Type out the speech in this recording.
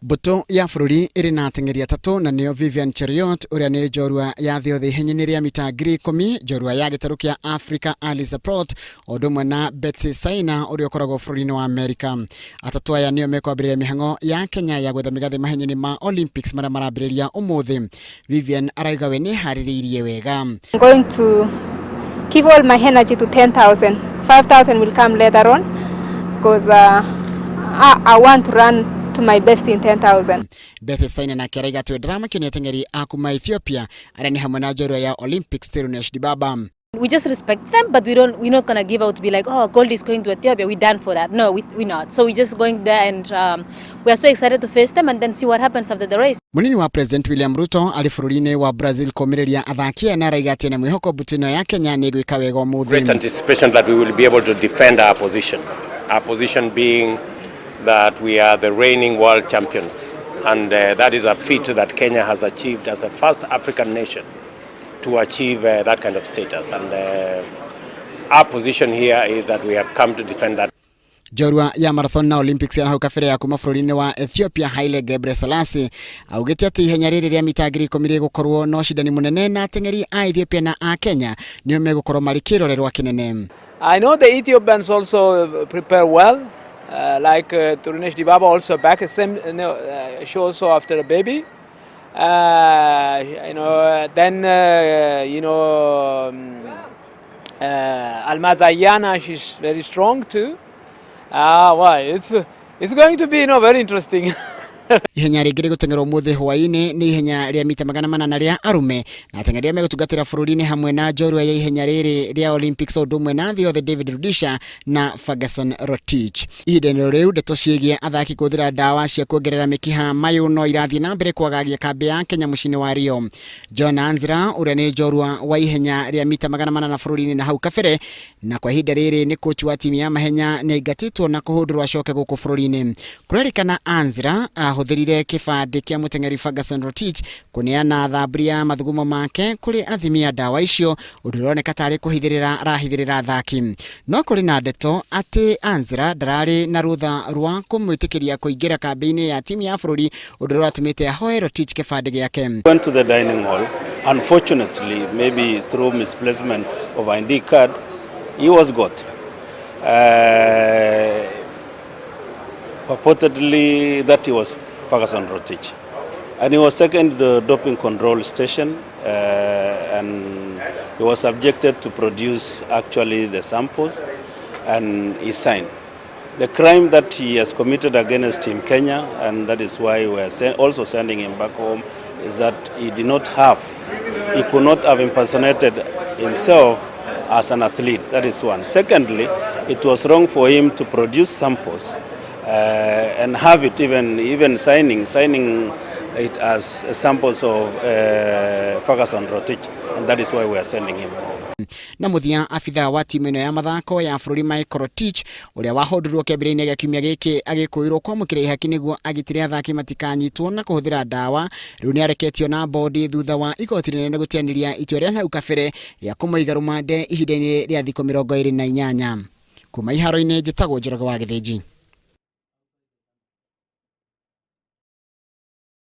Mbũtũ ya bũrũri ĩrĩ na ateng'eri atatũ na nĩo Vivian Cheruiyot ũrĩa nĩ njorua ya thĩ yothe ihenya-inĩ rĩa mita 10,000, njorua ya gĩtarũ kĩa Africa Alice Aprot o ũndũ ũmwe na Betsy Saina ũrĩa ũkoragwo bũrũri-inĩ wa Amerika. Atatũ aya nĩo mekwambĩrĩria mĩhang'o ya Kenya ya gwetha mĩgathĩ mahenya-inĩ ma Olympics marĩa marambĩrĩria ũmũthĩ. Vivian arauga we nĩeharĩrĩirie wega. I'm going to give all my energy to 10,000. 5,000 will come later on because I want to run to my best in 10,000. Beth Saina nake arauga atĩ we ndaramakio nĩ ateng'eri a kuma Ethiopia arĩa nĩ hamwe na njorua ya Olympics Tirunesh Dibaba. We just respect them, but we're not gonna give out to be like, "Oh, gold is going to Ethiopia, we done for that." No, we're not. So we're just going there and we are so excited to face them and then see what happens after the race. Mũnini wa President William Ruto arĩ bũrũri-inĩ wa Brazil kũmĩrĩria athaki aya na arauga atĩ na mwĩhoko mbũtũ ĩno ya Kenya nĩ ĩgwĩka wega ũmũthĩ. Great anticipation that we will be able to defend our position. Our position being that we are the reigning world champions. And that is a feat that Kenya has achieved as the first African nation to achieve that kind of status. And our position here is that we have come to defend that. Njorua ya marathon na Olympics ya hau kabere ya kuma bũrũri-inĩ wa Ethiopia Haile Gebrselassie augĩte atĩ ihenya rĩrĩ rĩa mita 10,000 rĩgũkorwo na ũcindani mũnene na ateng'eri a Ethiopia na a Kenya nĩo megũkorwo marĩ kĩrorerwa kĩnene. I know the Ethiopians also prepare well, like Tirunesh Dibaba also back, same, no, she also after a baby. Then Almaz Ayana, she's very strong too. Ah, well, it's going to be very interesting. Ihenya rĩngĩ rĩgũteng'erwo ũmũthĩ hwaĩ-inĩ nĩ ihenya rĩa mita 400 rĩa arũme na ateng'eri arĩa megũtungatĩra bũrũri-inĩ hamwe na njorua ya ihenya rĩrĩ rĩa Olympics o ũndũ ũmwe na thĩ yothe David Rudisha na Ferguson Rotich. Ihinda-inĩ rĩu ndeto ciĩgiĩ athaki kũhũthĩra ndawa cia kuongerera mĩkiha mayũ no irathiĩ na mbere kwagagia kambĩ ya Kenya mũciĩ-inĩ wa Rio. John Anzra ũrĩa nĩ njorua wa ihenya rĩa mita 400 bũrũri-inĩ na hau kabere na kwa ihinda rĩrĩ nĩ coach wa timu ya mahenya nĩ aingatĩtwo na kũhũndũrwo acoke gũkũ bũrũri-inĩ. Kũrerĩkana Anzra ahũthĩrire kĩbandĩ kĩa mũteng'eri Ferguson Rotich kũneana thamburi ya mathugumo make kũrĩ athimi a ndawa icio, ũndũ ũroneka tarĩ kũhithĩrĩra arahithĩrĩra athaki. No kũrĩ na ndeto atĩ Anzra ndararĩ na rũtha rwa kũmwĩtĩkĩria kũingĩra kambĩ-inĩ ya timu ya bũrũri, ũndũ ũrĩa ũratũmĩte ahoe Rotich kĩbandĩ gĩake. Went to the dining hall. Unfortunately, maybe through misplacement of ID card, he was got. Purportedly that he was Ferguson Rotich. And he was taken to the doping control station and he was subjected to produce actually the samples and he signed. The crime that he has committed against Team Kenya, and that is why we are also sending him back home, is that he did not have, he could not have impersonated himself as an athlete. That is one. Secondly, it was wrong for him to produce samples and have it even signing it as samples of Ferguson Rotich, and that is why we are sending him home. Na mũthia abithaa wa timu ĩno ya mathako ya bũrũri Michael Rotich ũrĩa wahũndũrwo kĩambĩrĩria-inĩ gĩa kiumia gĩkĩ agĩkũĩrwo kwamũkĩra ihaki nĩguo agitĩre athaki matikanyitwo na kũhũthĩra ndawa rĩu nĩareketio na bodi thutha wa igoti rĩnene gũteanĩria itua rĩa hau kabere rĩa kũmũiga rũmande ihinda-inĩ rĩa thikũ 28. Kuma iharo-inĩ njĩtagwo Njoroge wa Gĩthĩnji.